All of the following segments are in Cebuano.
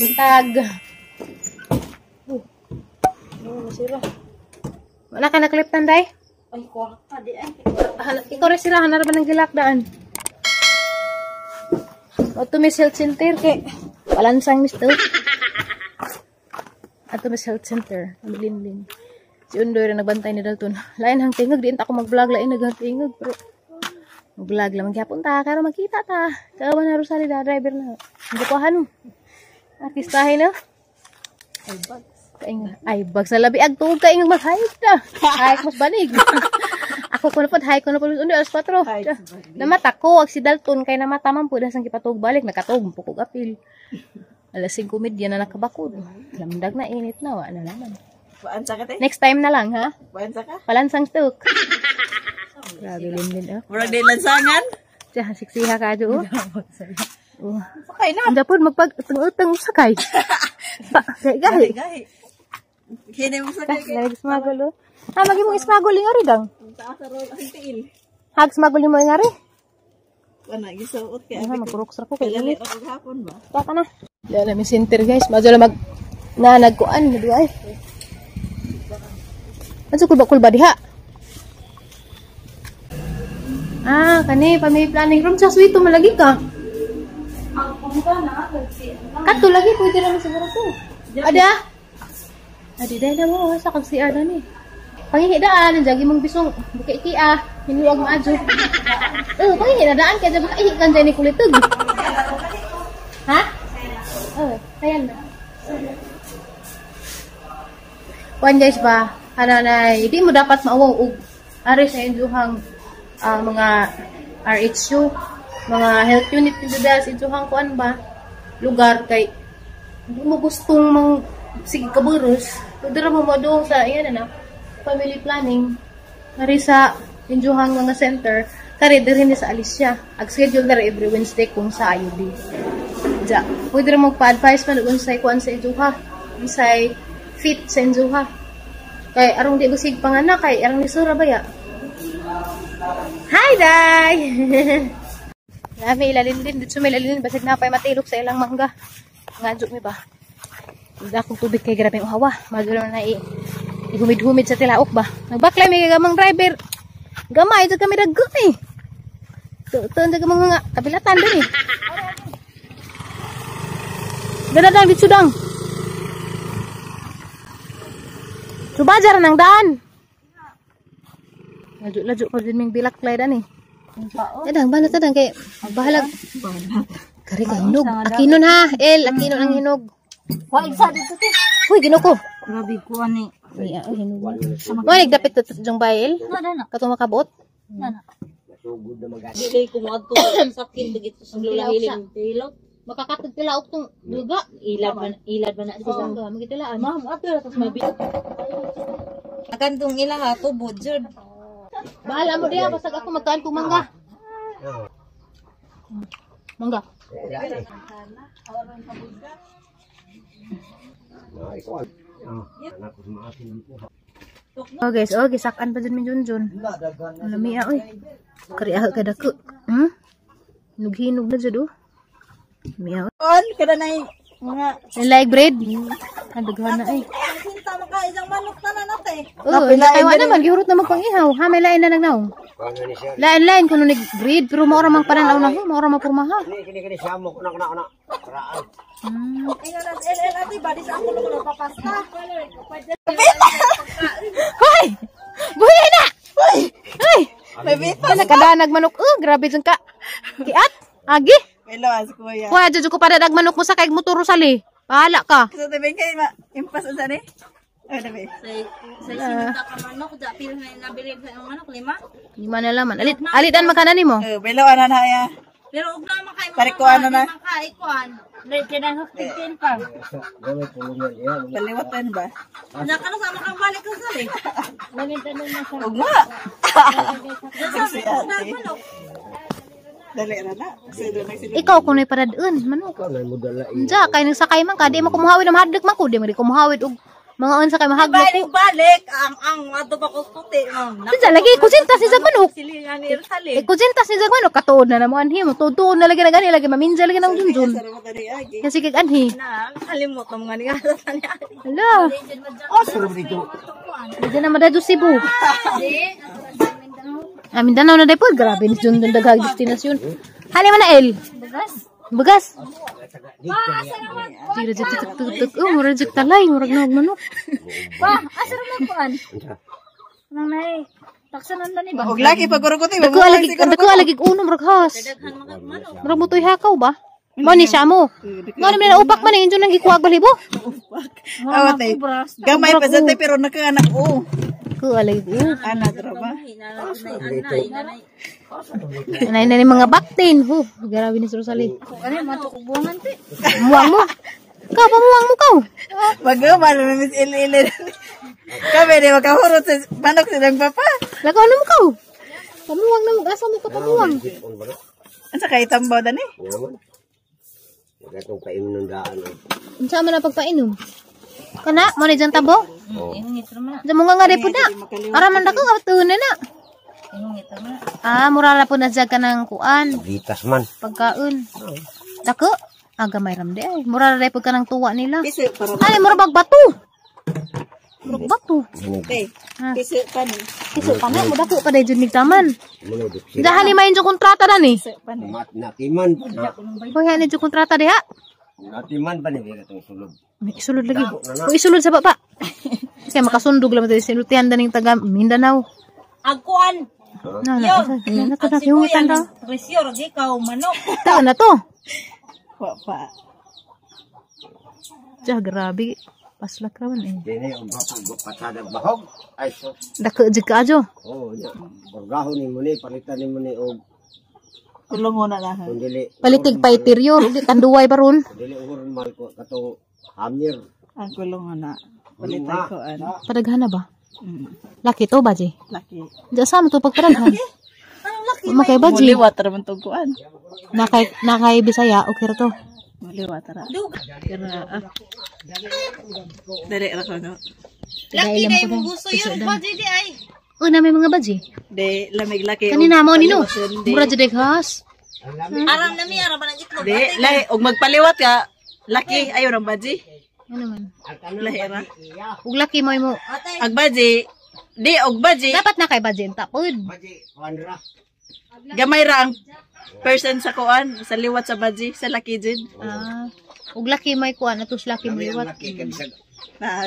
Buntag. Oh. Oh, masira. Wala ka nakliptan, day? Ay, kwarta di ay. Ikaw rin sila, hanara ba ng gilakdaan? O to Miss Health Center, kay palansang Miss to. Ato Miss Health Center, Linlin. Si Undoy rin nagbantay ni Dalton. Lain hang tingog, diin ta ako mag-vlog, lain naghang tingog. Pero mag-vlog lang magyapon ta, karon magkita ta. Kawan na Rosalie da, driver na. Hindi ko hano. Artistahin na. Ay, bags. Kaing, ay, bags na labi ag tuog kaing mag-hike ta. Hike mas banig. Ako ko na pod, hike ko na pod. Undoy, alas 4. Hike mas banig. Namata ko, ag si Dalton, kay namata man po, dasang kipatuog balik, nakatuog, pukog apil. Alas 5:30 na nakabakod. Lamdag na, init na, wa na naman. Paansa ka te? Next time na lang, ha? Paansa ka? Palansang stuk. Grabe, Linlin, oh. Murag di lansangan? Diyan, siksiha ka, do, oh. Oh. Sakay na. Ang dapod, magpag, utang sakay. Pa, gahi, gahi. Gahi. Kini mo sakay kay. Lagi smuggle, oh. Ha, magi mong smuggle yung ari, dang. Taas sa roll ang tiil. Hag smuggle yung mo yung ari. Wala gisuot kay Ha, abi. magkurok sa ko kay Kailan init. ako hapon ba? Baka na. Wala na center, guys. Madyo lang mag na nagkuan na duay. Ano kulba kulba diha? Ah, kani family planning room sa suite malagi ka. Kato lagi pwede naman siguro ko. Ada. Adi dahil na mo sa kag CR na ni. Pangihidaan, nandiyan mong bisong buki ah, hinuwag maadyo. Eh, pangihidaan kaya baka ihi kan ni kulitog. Ha? Oh, ayan na. Kuan guys ba, ana na hindi mo dapat mauwaw og ari sa induhang mga RHU, mga health unit dito sa induhang kuan ba lugar kay hindi mo gustong mang sige kaburos, pwede ra mo moadto sa iyan na family planning ari sa induhang mga center kari diri ni sa Alicia. Ag schedule na every Wednesday kung sa IUD. Ja, pwede ra mo pa-advise man ug unsay kuan sa induha, unsay fit sa induha. Kay arong di busig panganak kay arong lisura ba ya. Hi day. Nami ilalin din dito may ilalin basig na pay matilok sa ilang mangga. Ngadyo mi ba. Hindi akong tubig kay grabe ang hawa. Madulo na i humid-humid sa tilaok ba. Nagbaklay may gamang driver. Gamay jud kami dagko eh. Tuon jud mga kabilatan dun eh. Dala dang dito dang. Subajar nang daan. Laju-laju ko din ming bilak klay dan eh. Adang banat adang kay bahalag. Kari ka hinog. Akinon ha, El, akinon ang hinog. Wa isa dito te. Uy, ginoko. Grabe ko ani. Iya, oh, hinog. Mo nagdapit to jong bayil. Na na. Katong makabot. Na na. Dili ko moadto sakin dito sa lola hilim tilot. Makakatog tilaok tong duga. Ilad ba na Sila ka magitilaan. Ma'am, ato ra tas mabi. Akantong ila ha tubod jud. Bahala mo diha basag ako magkaan kong mangga. Mangga. Oh guys, oh gisakan pa jud mi Junjun. Lami ah oy. Kari ah kay dako. Hinug-hinog na jud oh. Lami ah. On kada nay mga Like bread. Ang daghan na ay. Sinta maka isang manok na na nate. Oh, kay wa naman gihurot na magpangihaw. Ha may lain na nagnaw. Lain-lain kuno ni breed pero mao ra mang pananaw na ho, mao ra mang pormaha. Kini kini siya mo kuna kuna kuna. Karaan. Ingon na LL ate ba di sa ako ko papasta. Hoy! Buhi na! Hoy! Hoy! May bita. Kana kadanag manok. Oh, grabe jud ka. Kiat. Agi. May lawas kuya. Kuya jud ko padadag manok mo sa kay motor sali. Bahala ka. Sa tabi kay ma impas unsa ni? Ay tabi. Sa sinita ka manok, da pil na nabili sa imong manok lima. Lima na laman. Alit alitan makanan nimo. Eh, belaw ana na ya. Pero og na man kay Tarik ko ano na. Man kay kuan. Dili kay na tin pa. Gamay pulungan niya. Paliwatan ba? Na kano sa makang balik ko sali. Ugma. Si ate. Dali ra na. Kasi doon nagsilip. Ikaw kuno'y paradun manok. Ikaw na mo dala Unja kay nagsakay man ka di mo kumuhawid ang hadlok man ko di mo di kumuhawid og Mga unsa kay mahaglo ko. Balik balik ang ato pa ko puti ma'am. Unsa lagi kusinta si jag manok. Sili nga ni Irsali. Eh kusinta si jag manok katuod na namo anhi mo. Tuod na lagi na gani lagi maminja lagi nang junjun. Kasi kag anhi. Na kalimot mo nga ni sa niya. Hala. Asa ra dito? Diyan na madadyo Cebu. Ah, Mindanao na depod. Grabe ni Junjun daghang destinasyon. Hali man na El. Bagas. Bagas. Tira jud tuk tuk tuk. Oh, murag jud talay, murag na manok. Pa, asa ra man kuan? Nang nay. Taksanan na ni ba? Og laki pag kurukuti, Dako alagi uno murag has. Murag mutoy hakaw ba? Mo ni siya mo. Mo ni man upak man injo nang gikuha balibo. Awa tay. Gamay pa sa tay pero nakaanak o. Ko alagi uno. Ana dra ba? Anay na ni mga baktin. Huh, grabe ni Sir Rosalie. Ano mo kubuangan ti? Muwang mo. Ikaw, pamuwang mo kaw. Magama na miss ili-ili. Kami di makahurot sa manok silang papa. Lagaw na mo kaw. Pamuwang na mo. Asa mo ka pamuwang? Unsa kay tambaw dani? Ngaman. Wala kainom daan. Unsa man ang pagpainom? Kana, mo ni dyan tabo? Oh. Diyan mo nga nga po na. Ara man dako ka na na. Ah, mura ra po na dyan ka ng kuan. Gitas man. Pagkaon. Dako. Aga may ramde ay. Mura ra po ka ng tuwa nila. Piso para Ay, mura bagbato. Mura bato. tay. Ha. Piso pa ni. Kiso pa na, mo dako pa dahil dyan nigtaman. Muna dipsi. Dahali may inyo kontrata na ni. Mat natiman pa na. Kuya ni kontrata diha. Natiman pa ni wala tong sulod. May isulod lagi. Kung isulod sa baba. Kaya makasundog lang tayo sinultihan na ning taga Mindanao. Agkuan. Na na, na na to na hiungitan ra. Presyo ra ikaw manok. Tao na to. Wa pa. Diya, grabe. Paslak ra man eh. Dili ang bapo pasadag bahog. Ay so. Dako jud ka ajo. Oh, nya. Borgahon ni mo ni palitan ni mo ni og Tulong na lang. kung dili Palitig pa interior, ug tanduway baron. kung dili normal ko katong hamir. Ang kulong na. Palitay ko ano. Padaghan na ba? Laki to ba, Ji? Laki. Diya sa mo to pagpadaghan. Makay ba, Ji? Muliwat ra man tong kuan. Nakay Bisaya, okay ra to. Muliwat ra. Dali ra ko no. Laki Laki mo gusto yun ba di ay. Una may mga baji. Di lamig laki. Kanina mo nino. Mura jud has. Aram na mi aram man ang itlog. Di lahi og magpaliwat ka. Laki ayo rang baji. Ano man? Lahi ra. Ug laki mo mo. Ag baji di og baji Dapat na kay baji tapod. Baji, kuan ra. gamay ra ang person sa kuan sa liwat sa baji sa laki jud. Ah. Ug laki may kuan atos laki mo liwat. Laki kay bisag Na.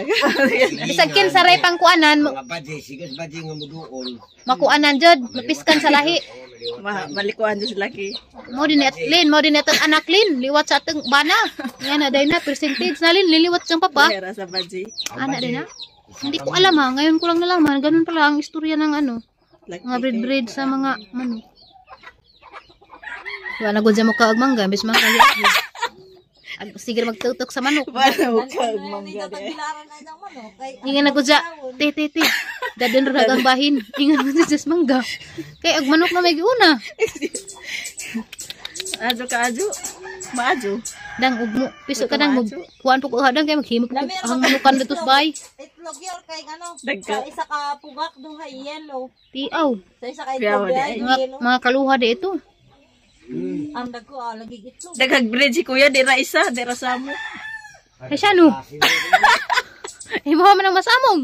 Bisag kinsa ray pang kuanan, mga baji, sigas baji nga muduol. makuanan jud, mapiskan sa lahi. Ma malikuan jud sa laki. Mo din at Lin, mo din atong anak Lin, liwat sa atong bana. Nga na day na percentage na Lin, liliwat siyang papa. Lahi ra sa baji. Ana din na. Hindi ko alam ha, ngayon ko lang nalaman, ganun pala ang istorya ng ano, Laki. mga breed-breed sa mga manok. Wala na gud mo kaag mangga, bis mangga. Ag sige magtutok sa manok. Wala mo ka og mangga di. Ingan na gud sa te te te. Dadon ra ang bahin. Ingan gud sa mangga. Kay ag manok na may giuna. Ajo ka ajo. Maajo. Dang ug mo piso ka dang mo kuan po ko dang kay maghimo po ko ang manukan dito bay. Itlog yor kay ano. Dagka. Sa isa ka pugak duha yellow. Tiaw. Sa isa ka Piyaw, itlog di duha ay. Mga, yellow. mga kaluha di ito. Ang dagko ah, lagi itlog. Daghag bridge si kuya di ra isa, di ra samo. Ay siya no. Imo man ang masamong.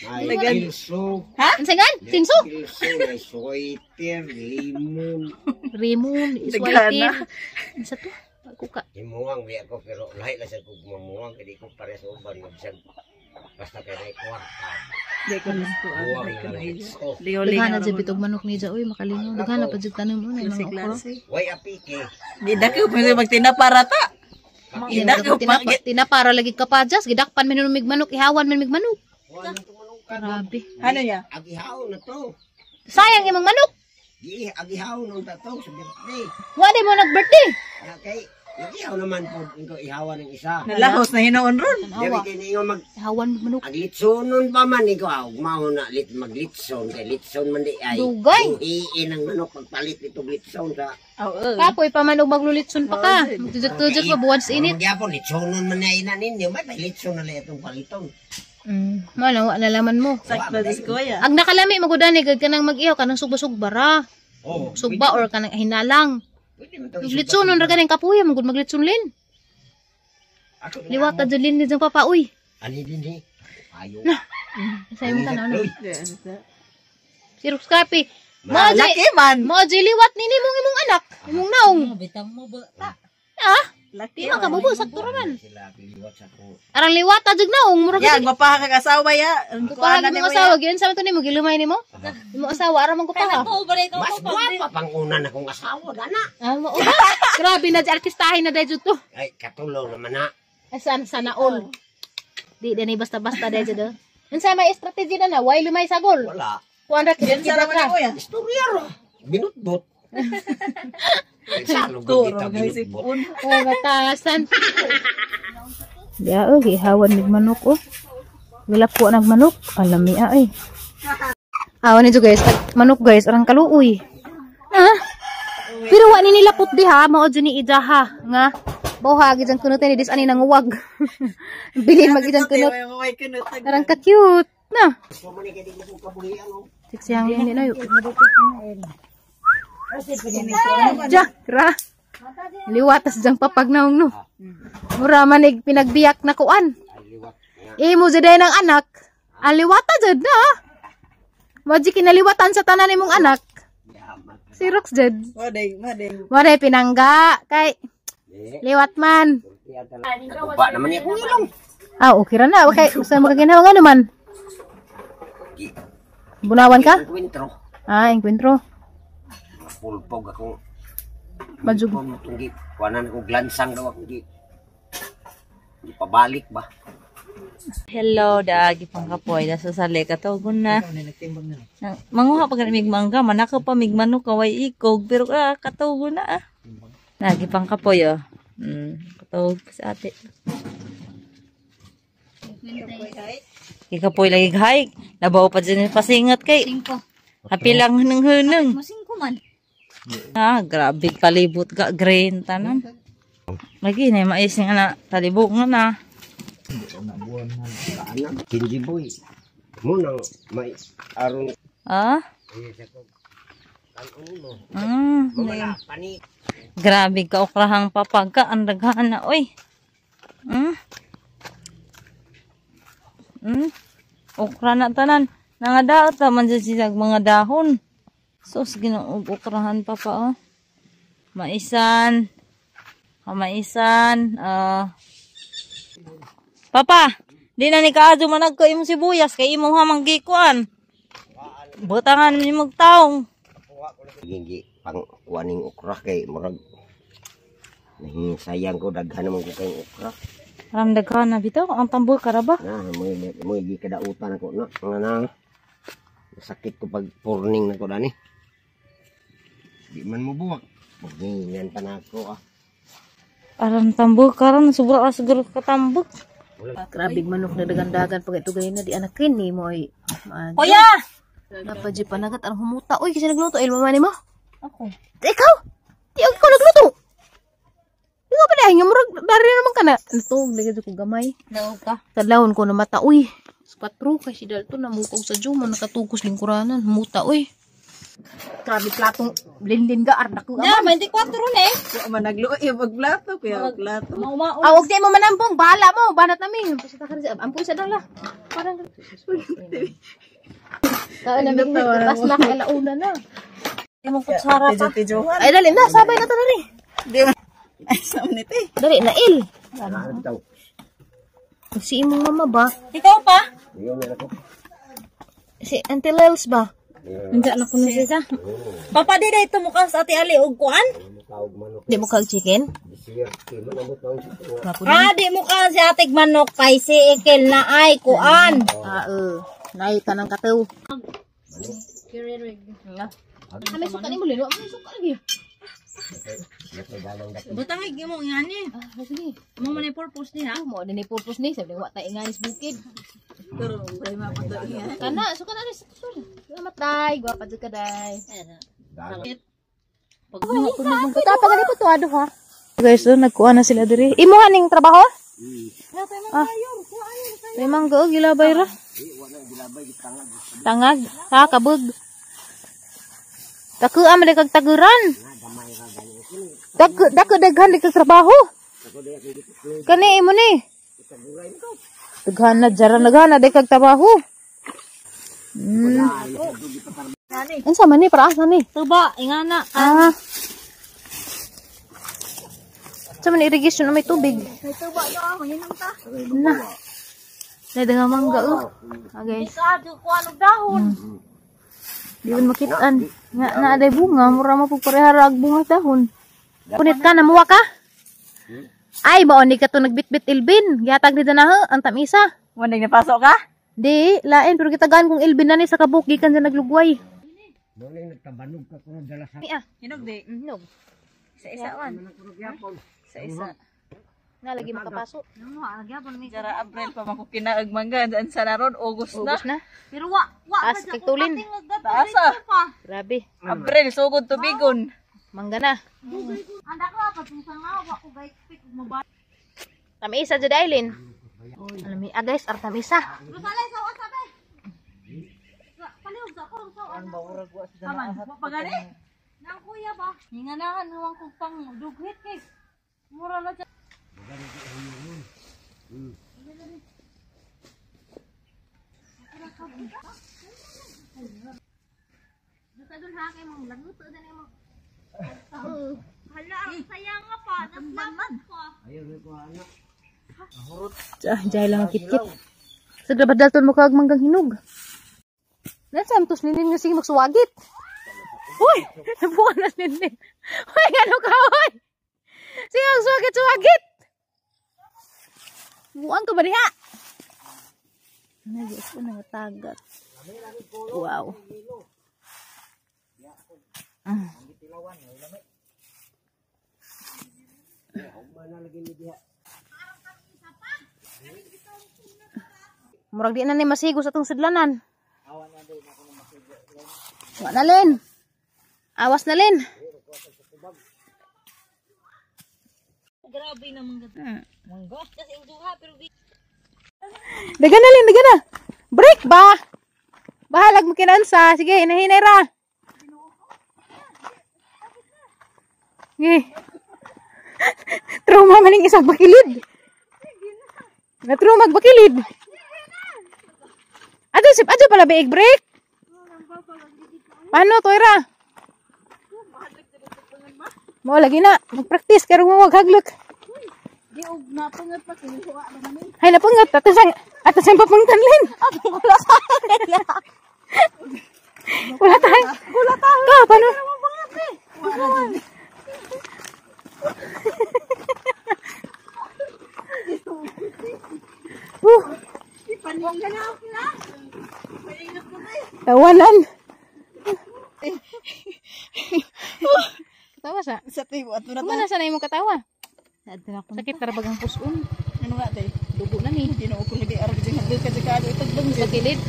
Ay, kilso, Unsa gan? Sinso? kilso, may sweater, limon. Rimon, Daghan iswaitin. na. Unsa to? Ako ka. Himuwang biya ko pero lahi lang sa kog mamuwang kay di ko pare sa uban nga bisag basta kay nay kwarta. Di ko na kuan. Buwang Di ko na na lang. iya. Oh, Daghan na jud bitog manok ni Ja oy makalingaw. Daghan na pa jud tanom mo na mga okra. Klase. way apike. Di dako pa magtinapara ta. Di dako pa. Tinapara lagi ka pa jas, gidakpan man mig manok, ihawan man mig manok. Grabe. Ano niya? Agihaw na to. Sayang imong manok. Gi agihaw na ta to sa birthday. Wa di mo nag-birthday. Na kay Ihaw naman po ko ihawan ng isa. Nalahos na hinoon ron. Dili kay ninyo mag Ihawan manok. ang litsonon pa man ikaw ah, ugmao na lit maglitson kay litson man di ay. Dugay. Buhiin ang manok pagpalit nitong litson sa Oo. Kapoy pa man og maglulitson pa ka. Magtujok-tujok pa buwan sa init. Gyapon litsonon man na ina ninyo, may litson na lang itong paliton. Mao na nalaman mo. Sakto dis kuya. Ang nakalami magudani gud kanang mag-ihaw kanang sugba-sugba ra. Oh, Sugba or kanang hinalang. pwede man to. Maglitsonon ra ganing kapuya man gud maglitson lin. Ako Liwat ta jud lin didtong papa uy. ani din eh. Ayo. Sa imong tanan ano. Uy, Sirop kape. Mo Laki man. Mo liwat nini mong imong anak, imong naong. Bitang mo ba? Ah, Laki di man ka bubo sakto ra man. sila piliwat sa ko. Arang liwat ta jud naong murag Ya, gwapaha kag asawa ya. Ang Kupaha kuana imong nimo ya. asawa giyon sa man to nimo gilumay nimo. Imong asawa ara man kupaha. Oo, balik ako. Mas gwapa pang una na kong asawa dana. Ah, mao ba? Grabe na artistahin na dahil to. Ay katulong naman na. Asan sana all. Di dani basta-basta dahil jud. Unsa may strategy na na why lumay sagol? Wala. Kuan ra kid Sa raman ra. nimo ya. Istorya ra. Binutbot. Sa lugod Turo dito ngay binutbot. sipon. Oh, batasan. Ya, oh, gihawan mig manok oh. Wala po nag manok. Alam niya ay. Awan nito guys, tag- manok guys, arang kaluoy. Ah. Pero wa ni nila put diha, mao jud ni idaha nga. Bawha gid ang kunot ni dis ani nanguwag. Bilin mag idang kunot. May kunot. Arang ka cute na. Siksiyang ni na Ja, ra. Liwatas jang papagnaong no. Mura manig pinagbiyak na kuan. Imo jud ng anak. Aliwata jud na. Maji kinaliwatan sa tanan imong anak. Si Rox jud. Madeng, madeng. Mare pinangga kay liwat man. Ba naman niya kong ilong. Ah, okay ra na. Okay, sa makaginawa nga naman. Bunawan ka? Kwentro. Ah, engkwentro. Pulpog ako. Majug. Pulpog itong gi. Kuanan ako glansang daw ako gi. Di pabalik ba? Hello, daagi pang kapoy. Nasa sali ka tawgon na. Manguha pa mig mangga, manakaw pa mig manok kaway ikog, pero katawgon na ah. Lagi pang kapoy oh. Katawag pa sa ate. Ikapoy lagi hike. Labaw pa dyan yung pasingat kay. Happy lang ng hunang. Masingko man. Ah, grabe palibot ka green tanan. Lagi na mais nga na talibok nga na. Anak, Kinji boy. Munang may aron Ah? wala panik. Grabe ka okrahang papagka ang daghan na oy. Okra na tanan. Nangadaot ta man dyan siya mga dahon. Sus Ginoo okrahan pa pa oh. Maisan. Kamaisan. Papa, di na ni kaadyo manag ko imong sibuyas kay imong hamang gikuan. Butangan ni magtaong. Gingi pang kuaning okra kay murag nahisayang ko daghan naman ko kay okra. Aram daghan na bitaw ang tambol karaba. Na mo mo gi kadautan ako na nga na. Sakit ko pag purning na ko dani. Di man mo buwak. Paghingan pa na ako ah. Aram tambol karon sobra ka siguro katambok. Grabe manok na dagandagan pag ito gayon na di anak ni mo ay. Kuya! Napadji panagat ang humuta. Uy, kasi nagluto. Ay, mama ni mo. Ako. Ikaw! Di ako nagluto. Ikaw pa dahil nga murag dari naman ka na. Natog, lagi ko gamay. Naog ka. Kadlawon ko na mata, uy. Patro kay si Dalton namukog sa Juma nakatugos lingkuranan. Muta, uy. Grabe platong lindin ga ardak ko. Ya, 24 na eh. Wa man nagluoy magplato kuya magplato. Mauma. Ah, og di mo manambong, bahala mo, banat nami. Basta ka ampoy sa dala. Parang Kaan na mi pas na kay alauna na. Imong kutsara pa. Tijo-tijohan. Ay dali na, sabay na ta dali. Di man. Ay sa niti. Dali na il. Ano bitaw? Si imong mama ba? Ikaw pa? Yun na ako. Si Auntie Lels ba? Hindi na kuno siya. Papa di dai tumukan sa Ate Ali og kuan. Tawag manok. Di mo kag chicken? Bisir. Kay man amot ang sito. Ah, di mo ka si Ate manok kay si Ikel na ay kuan. Ah, Nay tanang kataw. Ah, may suka ni mo lino. May suka lagi. Butang ay mo ngani. Ah, sige. Mo man ay purpose ni ha. Mo din ni purpose ni sabi wa ta ingani sa bukid. Pero may mapato niya. Kana, so kana rin sa tusol. Salamat day, gwapa jud ka day. Pag pa po to ado ha. Guys, so nagkuha na sila diri. Imo ning trabaho? Ah. May mangga og gilabay ra. Tangag, ha kabog. Dako man kag taguran. Dako dako daghan di kag trabaho. Kani imo ni. Daghan na jara naghan na di kag trabaho. Unsa man ni para asa ni? Tuba, ingana. Ah. Sa man irrigation na may tubig. May tuba do, manginong ta. Na. Nay mangga oh. Ah, guys. Dahon. Di man makitaan. Nga na aday bunga, mura mo pug parehara ag bunga dahon. Punit ka namuwa ka? Ay, mao ni ka to nagbitbit ilbin. Gihatag ni danaho ang tamisa. Wanag napasok ka? Di, lain pero gitagaan kong ilbin na ni sa kabuk gikan sa naglugway. Dole nagtabanog ka kuno dala sa Ah, Hinog di. hinog. Isa-isa man. Isa-isa. Nga lagi makapaso. Jara Abril pa makukinaag mangga daan sa naron August na. August na. Pero wa wa As kay tulin. Taasa. Grabe. Abril sugod tubigon. Mangga na. Anda ko pa sa nga wa ko gay pick mo ba. Tamisa jud Aileen. Alam ah guys, ar tamisa. Rosalay sa wa sabi. Palihog sa ko sa Aman, wa pa gani? Nang kuya ba? Hinganahan huwang kog pang dughit kay. Mura na. Ah, jay lang ang kitkit. Sa grabadalton mo kag manggang hinog. Nasa tos ninin nga sige magsuwagit. Uy, nabuka na ninin. Uy, ano ka, uy? Sige magsuwagit, suwagit. Buang ka ba diha? Nagis ko nga tagat. Wow. Ah. Murag di na ni masigo sa atong sudlanan. Wa na len. Awas na len. Grabe na mangga. Mangga. Kasi ang duha pero Daga na len, daga na. Break ba? Bahalag mo kinansa. Sige, hinahinay ra. Sige. Trauma man yung isang bakilid. Na-trauma bakilid. Ato sip, ato pala biig break. Paano, Toira? Mo lagi na, mag-practice karon mo wag haglok. Di og napangat pa kinuha naman ni. Hay napangat ato sang ato sang papangtan lin. Ato wala sa Wala tayo. Wala tayo. Ka, paano? Tawanan. Katawa sa? Sa tibo ato na. Kumana sa na imong katawa? Adto na ko. Sakit na bagang puson. Ano nga day? Dugo na ni. Ginoo ko lagi arag jing hadlok ka jud itagbang Sa kilid.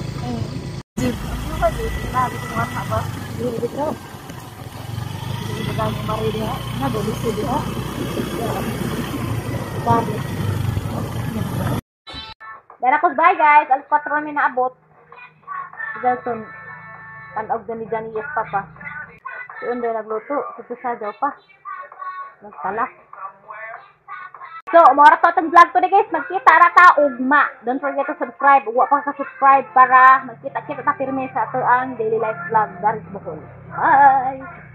Dara ko bye guys, alas 4 kami naabot. Si Dalton, tanog na ni Johnny yes papa. Si Undoy nagluto, si Kusa daw pa. Nagtalak. So, mora to atong vlog today guys. Magkita ra ta ugma. Don't forget to subscribe. Wa pa ka subscribe para magkita-kita ta pirmi sa ato ang daily life vlog dari sa Bohol. Bye!